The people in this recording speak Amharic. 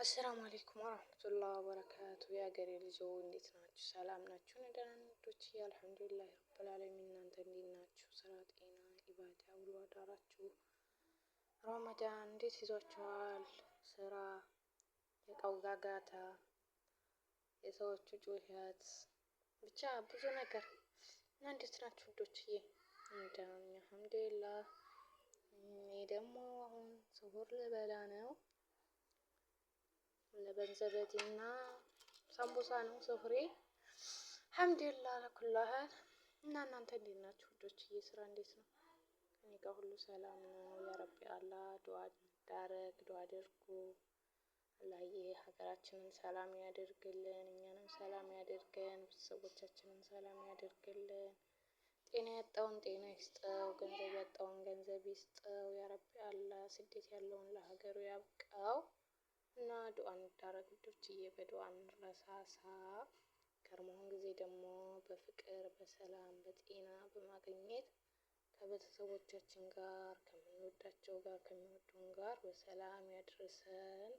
አሰላሙ አለይኩም ወራህመቱላህ ወበረካቱ። የሀገሬ ልጆች እንዴት ናችሁ? ሰላም ናችሁ? እኔ ደህና ነኝ ውዶችዬ፣ አልሐምዱሊላህ ረብል ዓለሚን። እናንተ እንዴት ናችሁ? ስራ፣ ጤና፣ ኢባዳ፣ ውሎ አዳራችሁ ረመዳን እንዴት ይዟችኋል? ስራ፣ የእቃው ጋጋታ፣ የሰዎቹ ጩኸት፣ ብቻ ብዙ ነገር እና እንዴት ናችሁ ውዶችዬ? እኔ ደህና ነኝ አልሐምዱሊላህ። እኔ ደግሞ አሁን ስሁር ልበላ ነው። ለበን ዘበዴና ሳምቡሳ ነው ስሁሬ። አልሐምዱሊላህ ለኩላህል እና እናንተ እንዴት ናችሁ ውዶችዬ? ስራ እንዴት ነው? እኔ ጋር ሁሉ ሰላም ነው። ያ ረቢ አላህ ዱዓ ዳረግ ዱዓ አድርጉ። አላህዬ ሀገራችንን ሰላም ያደርግልን፣ እኛንም ሰላም ያደርገን፣ ቤተሰቦቻችንን ሰላም ያደርግልን። ጤና ያጣውን ጤና ይስጠው፣ ገንዘብ ያጣውን ገንዘብ ይስጠው። ያ ረቢ አላህ ስደት ያለውን ለሀገሩ ያብቃው። እና ዱዓ እንዳረግ ውዶችዬ፣ በዱዓ እንረሳሳ። ከርሞውን ጊዜ ደግሞ በፍቅር በሰላም በጤና በማግኘት ከቤተሰቦቻችን ጋር ከምንወዳቸው ጋር ከሚወዱን ጋር በሰላም ያድርሰን።